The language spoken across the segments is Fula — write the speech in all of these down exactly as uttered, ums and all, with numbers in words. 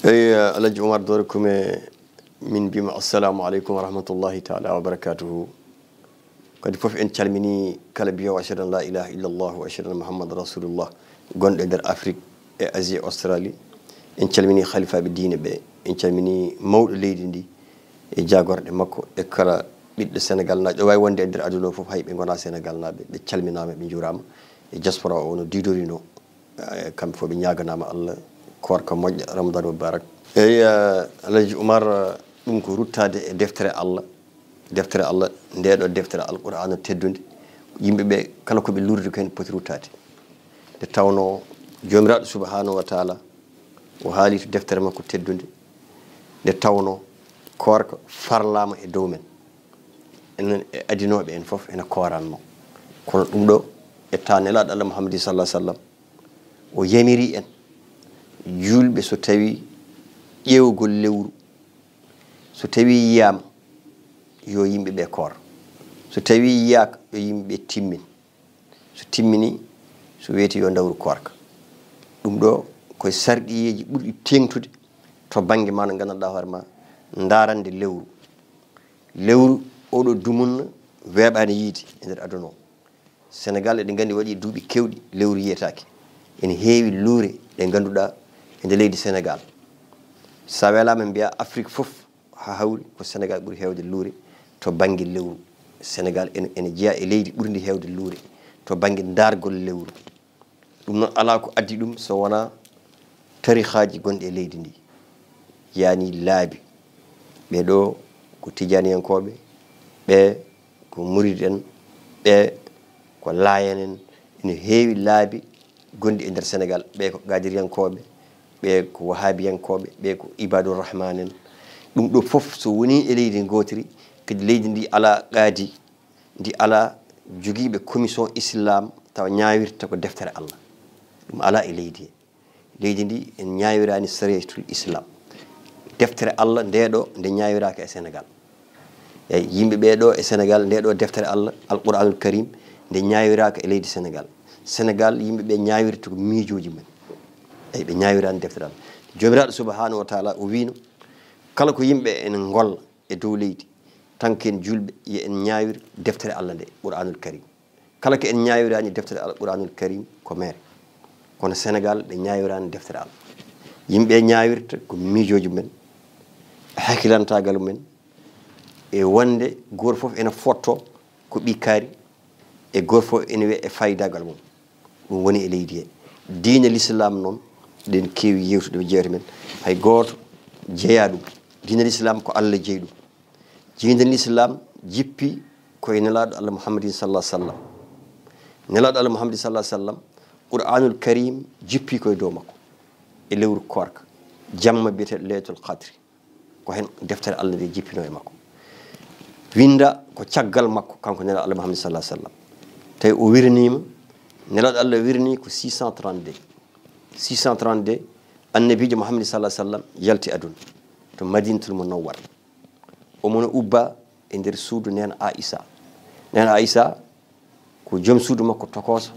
Eyi, Alhaji Oumar Dore Kume, min mbima assalamu aleykum wa rahmatullahi taala wa barakatuhu. Kadi fof en calmini kala mbiyowo ashhadu an la ilaha illallah wa ashhadu anna Muhammad rasulullah, gonɗo e nder Afrique e Asie e Australie. En calmini khalifaɓe diine ɓe, en calmini mawɗo leydi ndi e jagorɗe makko e kala ɓiɗɗo Sénégal naajo ɗo wawi wonde e nder aduna o fof, hay ɓe gona Sénégal naaɓe, ɓe calminama, ɓe juurama e diaspora o no didorino. Eh, kamɓe fof ɓe ñaganama Allah koorka moƴƴa, Ramadan Mubarak. Eyi, eh, Alhaji Oumar, eh, ɗum ko ruttade e deftere Allah. Deftere Allah, nde ɗo deftere Alqur'aana teddunde, yimɓe ɓe kala ko ɓe luurdi ko hen poti ruttade. Nde tawno Joomiraaɗo Subhaanahu wa Taala o haali to deftere makko teddunde, nde tawno koorka farlaama e dow men. Enen e adinooɓe en fof ene kooranno. Kono ɗum ɗo, etta Nelaaɗo Allah Muhammadi sallallahu alaihi wasallam, o yamiri en, juulɓe, so tawi ƴeewgol lewru, so tawi yiyaama, yo yimɓe ɓe koor. So tawi yiyaaka, yo yimɓe ɓe timmin. So timmini, so weeti, yo ndawru koorka. Ɗum ɗo koye sarɗiyeeji ɓurɗi teeŋtude to bannge ma no nganndanɗaa hoore ma, ndaarande lewru. Lewru oɗo dumunna weeɓaani yiide e nder aduna o. Sénégal, eɗen nganndi, waɗi duuɓi keewɗi lewru yiyetaake. Ene heewi luure ɗe ngannduɗaa e nder leydi Sénégal. Sa welaama mbiya Afrique fof haa hawri ko Sénégal ɓuri heewde luure to bannge lewru. Sénégal ene, ene jeyaa e leydi ɓurndi heewde luure to bannge ndaargol lewru. Ɗum noon alaa ko addi ɗum so wonaa tarihaaji gonɗi e leydi ndi, yaani laabi. Ɓee ɗo ko tijaniyankooɓe, ɓee ko murid en, ɓee ko laayen en. Ene heewi laabi gonɗi e nder Sénégal, ɓee ko qadiriyankooɓe, ɓee ko wahabiyankooɓe, ɓee ko ibadur rahman en. Ɗum ɗo fof so woni e leydi ngootiri, kadi leydi ndi alaa qaadi, ndi alaa jogiiɓe commission islam tawa ñaawirta ko deftere Allah. Ɗum alaa e leydi he. Leydi ndi en ñaawiraani sariyatul islam. Deftere Allah nde ɗo nde ñaawiraaka e Sénégal. Eyi, yimɓe ɓe ɗo e Sénégal, nde ɗo deftere Allah, Alquranul Karim, nde ñaawiraaka e leydi Sénégal. Sénégal, yimɓe ɓe ñaawirta ko miijooji mum. Eyi, ɓe ñaawiraani deftere Allah. Joomiraaɗo Subhaanahu wa Taala o wiino, kala ko yimɓe ene ngolla e dow leydi, tan ko en juulɓe, yo en ñaawir deftere Allah nde, Qur'anul Karim. Kala ko en ñaawiraani deftere Al-, Qur'anul Karim, ko mere. Kono Sénégal, ɓe ñaawiraani deftere Allah. Yimɓe ñaawirta ko miijooji men, e hakkilantaagal men, e wonde gooto fof ene fotto ko ɓii kaari, e gooto fof ene wiya e faayidagal mum. Ɗum woni e leydi he. Diine l'islam noon, eɗen keewi yewtude, ɓe jeewte men. Hay gooto jeyaa ɗum. Diine l'islam ko Allah jeyi ɗum. Diine l'islam jippi ko e Nelaaɗo Allah Muhammadin sallallahu alaihi wasallam. Nelaaɗo Allah Muhammadin sallallahu alaihi wasallam, Qur'anul Karim jippi ko e dow makko. E lewru koorka, jamma biyeteeɗo Laylatul Qadri. Ko hen deftere Allah nde jippino e makko. Winda ko caggal makko, kanko Nelaaɗo Allah Muhammad sallallahu alaihi wasallam. Tawi o wirniima, Nelaaɗo Allah wirni ko six cent trente-deux. Six cent trente-deux, Annabiijo Muhammad sallallahu alaihi wasallam yalti aduna to Madinatul Munawwara. Omo no ubba e nder suudu Neena Aisha. Neena Aisha ko joom suudu makko tokooso,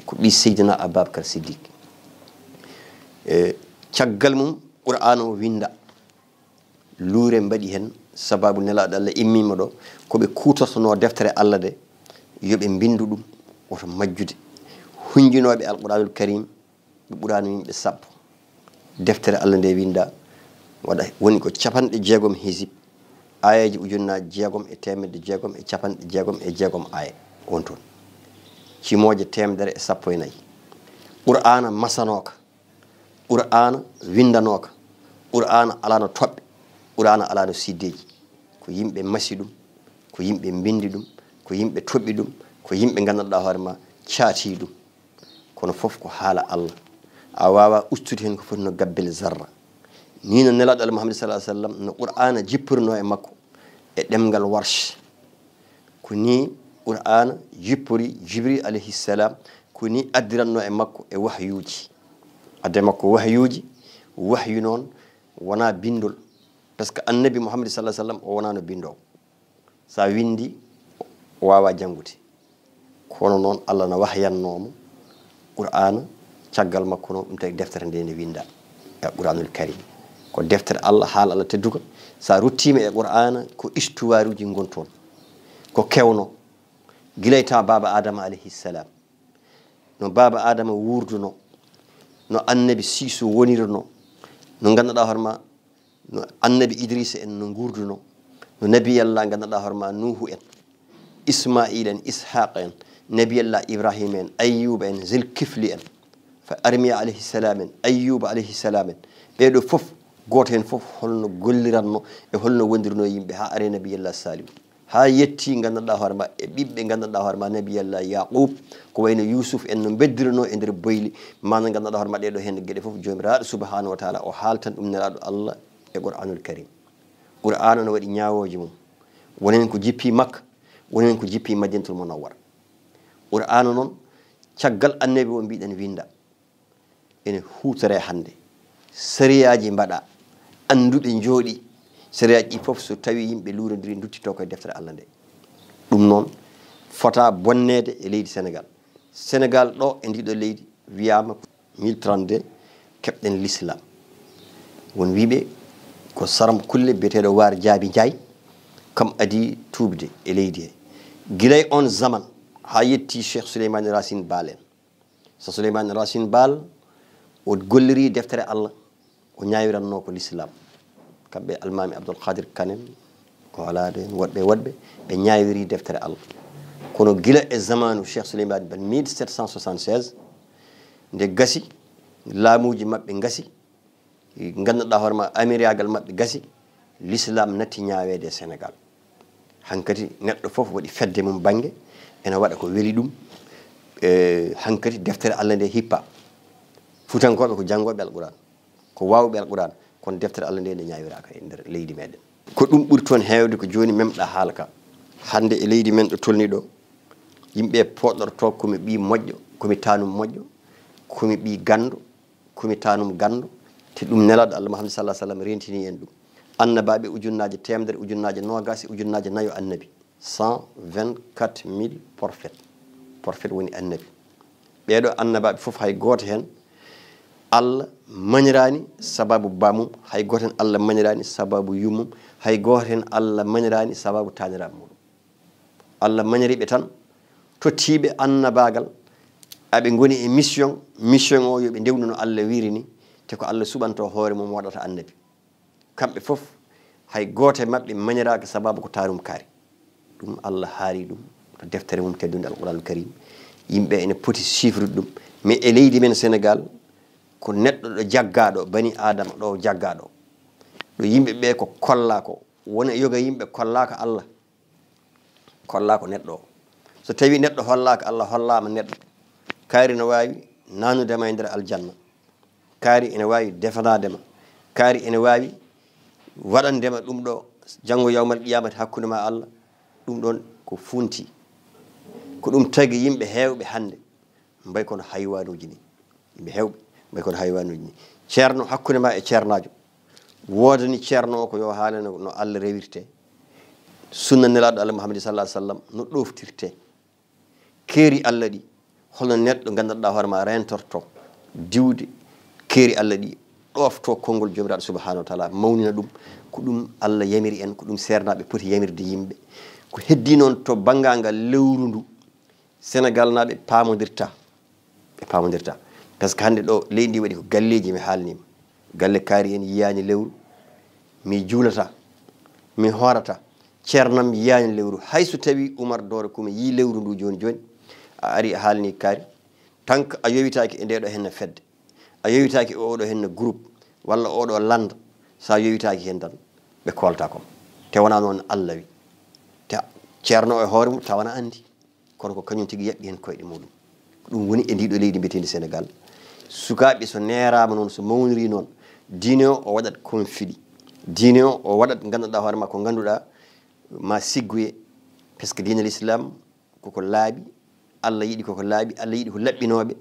ko ɓii Seydina Ababakar Siddiq. E caggal mum, Qur'an o winda. Luure mbaɗi hen, sababu Nelaaɗo Allah immiima ɗo, ko ɓe kuutortonoo deftere Allah nde, yo ɓe mbindu ɗum, woto majjude. Hunjinooɓe Alqur'anul Karim, ɓe ɓuraano yimɓe sappo. Deftere Allah nde winda, waɗa, woni ko capanɗe jeegom hizib, aayeeji ujunnaaji jeegom e teemedde jeegom e capanɗe jeegom e jeegom aaya won toon. Cimooje teemedere e sappo e nayi. Qur'aana masanooka. Qur'aana winndanooka. Qur'aana alaano toɓɓe. Qur'aana alaano siddeeji. Ko yimɓe masi ɗum, ko yimɓe mbinndi ɗum, ko yimɓe toɓɓi ɗum, ko yimɓe nganndanɗaa hoore ma caati ɗum. Kono fof ko haala Allah. A waawaa ustude heen ko foti no gabbel zarra. Nii no Nelaaɗo Allah Muhammad sallallahu alaihi wasallam no Qur'aana jipporinoo e makko e ɗemngal Warsh. Ko nii Qur'aana jippori Jibril alayhi salam, ko nii addirannoo e makko e wahyuuji. Adda e makko wahyuuji, wahyu noon wonaa binndol. Parce que Annabi Muhammad sallallahu alaihi wasallam o wonaano binndoowo. So a winndi, o waawaa janngude. Kono noon, Allah na wahyannoo mo Qur'aana, caggal makko noon, ɗum tawi deftere nde ne winnda, e Qur'aanul Karim. Ko deftere Allah, haala Allah tedduka. So a ruttiima e Qur'aana, ko istuwaaruuji ngon toon. Ko kewno, gila e taa baaba Aadama alayhi salaam. No baaba Aadama wuurdunoo, no annabi Siiso wonirnoo, no ngannduɗaa hoore ma, no annabi Idriisa en no nguurdunoo, no nabiyallah ngannduɗaa hoore ma Nuuhu en, Isma'iila en, Ishaqa en, nabiyallah Ibraahiima en, Ayyuuba en, Zilkifli en, fa Armiya alayhi salaam en, Ayyuuba alayhi salaam en. Ɓee ɗoo fof, gooto heen fof holno golliratnoo e holno wondirnoo yimɓe haa aree nabiyallah Saalihu. Haa yettii ngannduɗaa hoore ma e ɓiɓɓe ngannduɗaa hoore ma nabiyallah Yaqub, ko wayno Yuusuf en no mbeddiranoo e nder boyli, maana ngannduɗaa hoore ma ɗee ɗoo heen geɗe fof Joomiraaɗo subhaanahu wa taala o haaltan ɗum Nelaaɗo Allah e Qur'aanul Karim. Qur'aana no waɗi ñaawooje mum. Won heen ko jippii Makka, won heen ko jippii Madinatul Munawwara. Qur'aana noon, caggal annabi o mbiɗen winnda, ene huutoree hannde. Sariyaaji mbaɗaa, annduɓe njooɗii. Sariyaaji ɗi fof so tawii yimɓe luurondiri, nduttitoo koye deftere Allah nde. Ɗum noon, fota bonneede e leydi Senegaal. Senegaal ɗo e ndiɗo leydi wiyaama mille trente-deux keɓɗen l'islam. Won wiiɓe ko Saram Kulle biyeteeɗo Waar Jaabi Njaay, kam adii tuubde e leydi he. Gila e oon zaman haa yettii Cheikh Souleymane Racine Baal en. So Souleymane Racine Baal, o golliri deftere Allah, o ñaawirannoo ko l'islam. Kamɓe Almaami Abdul Qadir Kan en, ko alaaɗo en, woɗɓe, woɗɓe, ɓe ñaawiri deftere Allah. Kono gila e zamaanu Cheikh Souleymane Baal, mille sept cent soixante-seize, nde gasi, laamuuji maɓɓe ngasi, ngannduɗaa hoore ma, amiraagal maɓɓe gasi, l'islam natti ñaaweede e Senegaal. Hankadi neɗɗo fof waɗi fedde mum bannge, ena waɗa ko weli ɗum. E, hankadi deftere Allah nde hippa. Fuutankooɓe ko janngooɓe Alquraan, ko waawɓe Alquraan, kono deftere Allah nde, nde ñaawiraaka e nder leydi meɗen. Ko ɗum ɓuri toon heewde ko jooni memɗa haala ka. Hannde e leydi men ɗo tolni ɗo, yimɓe poɗɗorto ko mi ɓii moƴƴo, ko mi taanum moƴƴo, ko mi ɓii ganndo, ko mi taanum ganndo, te ɗum Nelaaɗo Allah Muhammad sallallahu alaihi wasallam rentini en ɗum. Annabaaɓe ujunnaaje teemedere, ujunnaaje noogaas, ujunnaaje nayo annabi. Cent vingt-quatre mille prophètes. Prophète woni annabi. Ɓee ɗoo annabaaɓe fof hay gooto heen Allah mañiraani sababu baamum, hay gooto heen Allah mañiraani sababu yummum, hay gooto heen Allah mañiraani sababu taaniraaɓe muɗum. Allah mañiri ɓe tan, tottiiɓe annabaagal, aɓe ngoni e mission, mission o yo ɓe ndewnu no Allah wiiri ni, te ko Allah suɓanto hoore mum waɗata annabi. Kamɓe fof, hay gooto e maɓɓe mañiraaka sababu ko taarum kaari. Ɗum Allah haali ɗum to deftere mum teddunde Alqur'aanul Kariim. Yimɓe ene poti sifrude ɗum. Mais e leydi men Senegaal, ko neɗɗo ɗo jaggaaɗo, bani Aadama ɗo jaggaaɗo. Ɗo yimɓe ɓe ko kollaa ko, wona yoga yimɓe kollaaka Allah. Kollaaka neɗɗo o. So tawii neɗɗo hollaaka Allah, hollaama neɗɗo. Kaari no waawi naanude ma e nder aljanna. Kaari ene waawi defanaade ma. Kaari ene waawi waɗande ma ɗum ɗo janngo yawmal qiyamati hakkunde ma Allah. Ɗum ɗon ko funti. Ko ɗum tagi yimɓe heewɓe hannde mbayi kono haywaanuuji ni. Yimɓe heewɓe mbayi kono haywaanuuji ni. Ceerno hakkunde ma e ceernaajo. Woodani ceerno o ko yo haalane no Allah rewirte. Sunna Nelaaɗo Allah Muhammad sallallahu alaihi wasallam no ɗoftirte. Keeri Allah ɗi, holno neɗɗo nganndanɗaa hoore ma rentorto diwde keeri Allah ɗi, ɗofto konngol Joomiraaɗo subhanahu wa taala, mawnina ɗum. Ko ɗum Allah yamiri en, ko ɗum seernaaɓe poti yamirde yimɓe. Ko heddii noon to banngangal lewru ndu, Senegal naaɓe paamondirta. Ɓe paamondirta. Par ce que hannde ɗo leydi ndi waɗi ko galleeji mi haalnima. Galle kaari en yiyaani lewru. Mi juulata. Mi hoorata. Ceernam yiyaani lewru. Hay so tawi Umar Doore Kume yii lewru ndu jooni jooni. A ari a haalni kaari. Tant que a yowitaaki e nde ɗo henna fedde. A yowitaaki e oɗo henna groupe. Walla oɗo landa. Sa yowitaaki hen tan. Ɓe kolta kom. Te wona noon Allah wi. Te ceerno o e hoore mum tawana andi. Kono ko kañum tigi yaɓɓi heen koyɗe muɗum. Ko ɗum woni e ndiɗo leydi mbiyeteendi Senegal. Sukaaɓe so neeraama noon, so mawniri noon, diine o o waɗat konfiɗi. Diine o o waɗat ngannduɗaa hoore ma ko ngannduɗaa ma siggoye. Par ce que diine l'islam koko laaɓi, Allah yiɗi koko laaɓi, Allah yiɗi ko laɓɓinooɓe.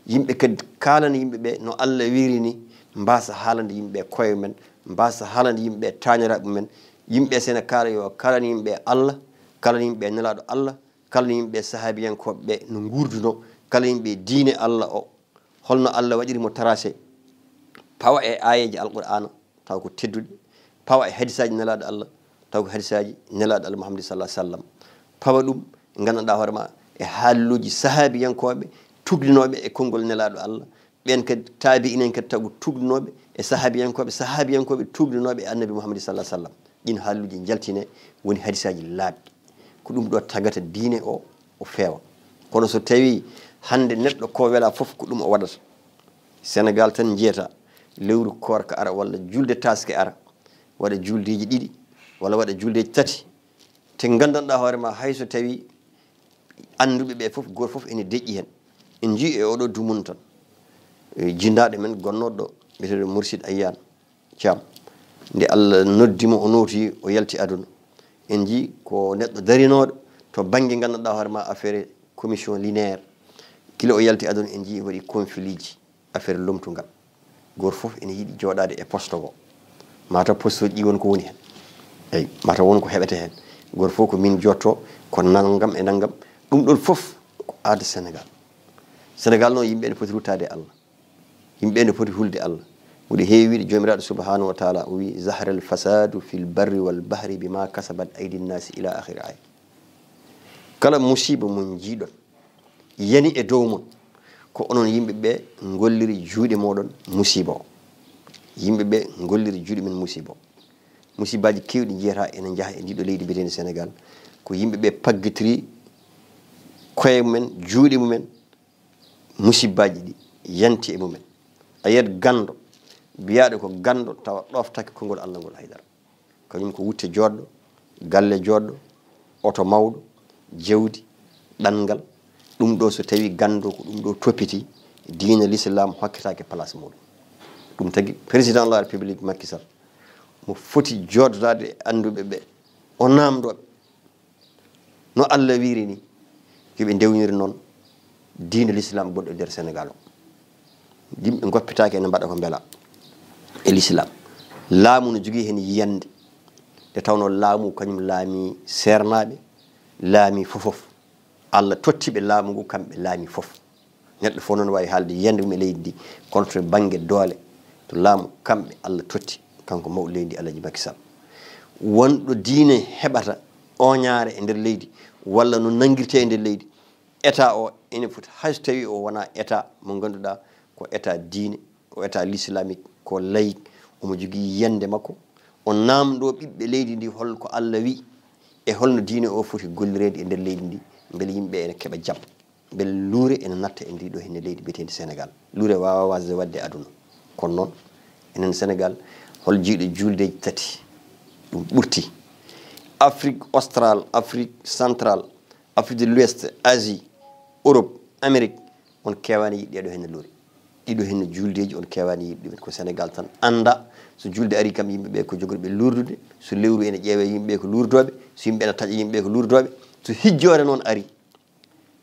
Yimɓe kadi kaalana yimɓe ɓe no Allah wiiri ni, mbasa haalande yimɓe koye men, mbasa haalande yimɓe taaniraaɓe men. Yimɓe sene kaala yo kaalana yimɓe Allah, kaalana yimɓe Nelaaɗo Allah, kala yimɓe sahaabiyankooɓe ɓe no nguurduno, kala yimɓe diine Allah o, holno Allah waɗiri mo tracé, pawa e aayeeje Alqur'aana, taw ko tedduɗe, pawa e hadisaaji Nelaaɗo Allah, taw ko hadisaaji Nelaaɗo Allah Muhammad sallallahu alaihi wasallam. Pawa ɗum, nganndanɗaa hoore ma e haaluuji sahaabiyankooɓe tuugdinooɓe e konngol Nelaaɗo Allah, ɓeen kadi taabi'in en kadi taw ko tuugdinooɓe e sahaabiyankooɓe, sahaabiyankooɓe tuugdinooɓe e Annabi Muhammad sallallahu alaihi wasallam. Ɗiin haaluuji njaltine, woni hadisaaji laaɓɗi. Ko ɗum ɗo tagata diine o, o feewa. Kono so tawi hannde neɗɗo ko wela fof ko ɗum o waɗata. Senegal tan njiyata lewru koorka ara walla julde taske ara, waɗa juldeeji ɗiɗi walla waɗa juldeeji tati, te nganndanɗaa hoore ma hay so tawi annduɓe ɓe fof, gooto fof ene deƴƴi heen. En njii e oɗo dumunna tan, e jindaaɗo men gonnooɗo ɗo, biyeteeɗo Mourchid Ayyane Thiam, nde Allah noddi mo, o nooti, o yalti aduna. En njii ko neɗɗo darinooɗo to bannge nganndanɗaa hoore ma affaire commission linéaire. Kila o yalti aduna, en njii waɗi conflit ji, affaire lomtungal. Gooto fof ene yiɗi jooɗaade e poste o. Mataw poste o ɗi won ko woni heen. Eyi, mataw won ko heɓete heen. Gooto fof ko min jotto, ko nanngam e nanngam. Ɗum ɗon fof ko aada Senegal. Senegal noon, yimɓe ene poti ruttaade e Allah. Yimɓe ene poti hulde Allah. Ɓuri heewi wiide Joomiraaɗo subhanahu wa taala, o wi: "Zahara al fasadu fil barri wal bahri bima kasabat aydi nnasi", ila akhiri aya. Kala musiba mo njiiɗon yani e dow mon, ko onon yimɓe ɓe ngolliri juuɗe moɗon musiba o. Yimɓe ɓe ngolliri juuɗe men musiba o. Musibaaji keewɗi njiyata ene njaha e ndiɗo leydi mbiyetendi Senegal. Ko yimɓe ɓe paggitiri koye mumen, juuɗe mumen, musibaaji ɗi yanti e mumen. A yiyat ganndo, mbiyaɗo ko ganndo, tawa ɗoftaki konngol Allah ngol haydara. Kañum ko wutte joɗɗo, galle joɗɗo, oto mawɗo, jawdi, ɗanngal. Ɗum ɗo so tawi ganndo ko ɗum ɗo toppiti, diina l'islam hokketaake place muɗum. Ɗum tagi président de la République Macky Sall, mo foti joɗodaade e annduɓe ɓe, o namdoɓe no Allah wiiri ni, yo ɓe ndewnir noon diina l'islam gonɗo nder Senegal o. Yimɓe ngoppitaake ene mbaɗa ko mbela e l'islam. Laamu no jogii heen yiyannde, nde tawnoo laamu kañum laami seernaaɓe, laami fofof. Allah totti ɓe laamu ngu, kamɓe laami fof. Neɗɗo fof noon waawi haalde yiyannde mum e leydi ndi, kono to bannge doole, to laamu, kamɓe Allah totti, kanko mawɗo leydi ndi, Alhaji Macky Sall. Wonɗo diine heɓata ooñaare e nder leydi, walla no nanngirtee e nder leydi, État o ene foti, hay so tawi o wona État mo ngannduɗaa ko État diine, ko État l'islamique, ko laïque, omo jogii yiyannde makko. O namndo ɓiɓɓe leydi ndi hol ko Allah wi e holno diine o foti gollireede e nder leydi ndi, mbele yimɓe ene keɓa jam, mbele luure ene natta e ndi ɗo henne leydi mbiyetendi Senegal. Luure waawa wasde waɗde aduna. Kono noon, enen Senegal, hol jiiɗo juuldeeji tati? Ɗum ɓurti. Afrique Austral, Afrique Central, Afrique de l'Ouest, Asie, Europe, Amérique, on keewaani yiɗde ɗo henne luure. Ɗiɗo henne juuldeeji on keewaani yiɗde ɗumen. Ko Senegal tan annda so juulde ari kam yimɓe ɓe ko jogorɓe luurdude, so lewru ene ƴeewe yimɓe ɓe ko luurdooɓe, so yimɓe ene taƴa yimɓe ɓe ko luurdooɓe, so hijjoore noon ari,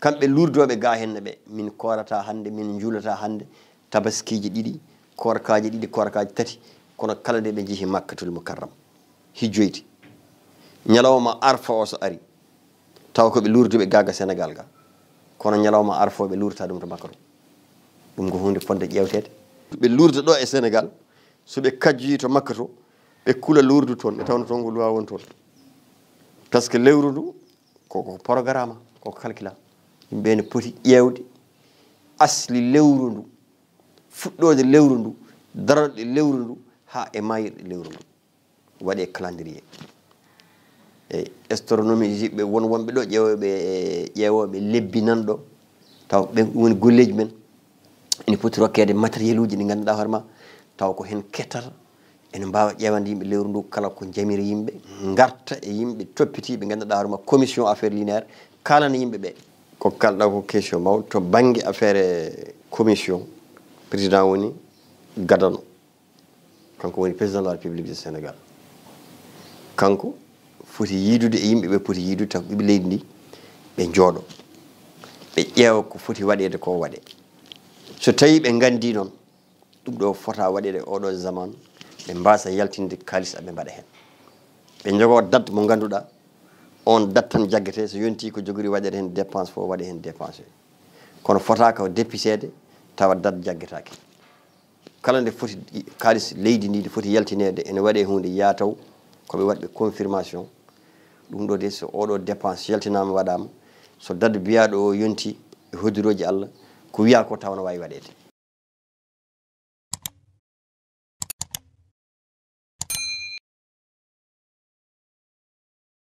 kamɓe luurdooɓe ga henne ɓe, min koorata hannde, min njuulata hannde, tabaskiiji ɗiɗi, koorkaaji ɗiɗi, koorkaaji tati, kono kala nde ɓe njehi Makkatul Mukarram hijjoyde, ñalawma Arfa o so ari, tawa ko ɓe luurduɓe ga ga Senegal ga, kono ñalawma Arfa o ɓe luurata ɗum to Makka to. Ɗum ko huunde fodde ƴeewteede. Ɓe luurda ɗo e Senegal, so ɓe kajjoyi to Makka to, ɓe kula luurdu toon, ɓe tawna toon ko luwa woni toon. Par ce que lewru ndu, ko, ko programme, ko calcula. Yimɓe ne poti ƴeewde asli lewru ndu, fuɗɗoode lewru ndu, darorɗe lewru ndu, haa e maayirɗe lewru ndu. Waɗe calendrier. E astronomie, yiɓɓe won wonɓe ɗo ƴeewooɓe, ƴeewooɓe lebbi nan ɗo, taw ɓen ɗum woni golleeji men. Ene poti rokkeede matériel uji ɗi ngannduɗaa hoore ma, taw ko heen kettata. Ene mbaawa ƴeewande yimɓe lewru ndu, kala ko jamiri yimɓe, ngarta e yimɓe toppitiiɓe, ngannduɗaa hoore ma, commission affaire linéaire, kaalana yimɓe ɓe. Ko kalɗa ko question mawɗo to bannge affaire commission, président woni gadano. Kanko woni président de la République du Sénégal. Kanko foti yiidude e yimɓe ɓe poti yiidude, taw ɓiɓɓe leydi ndi ɓe njooɗo, ɓe ƴeewa ko foti waɗeede ko waɗe. So tawi ɓe nganndi noon, ɗum ɗo fota waɗeede oɗo zaman, ɓe mbasa yaltinde kaalis aɓe mbaɗa heen. Ɓe njogoo date mo ngannduɗaa, on date tan jaggete, so yonti ko jogori waɗeede heen dépense fof, waɗe heen dépense. Kono fota ko depiseede, tawa date jaggetaake. Kala nde foti, kaalis leydi ndi nde foti yaltineede, ene waɗee huunde, yaa taw ko ɓe waɗɓe confirmation. Ɗum ɗo de, so oɗo dépense yaltinaama, waɗaama, so date biyaaɗo o yonti e hoddirooji Allah, ko wiyaa ko tawa no waawi waɗeede.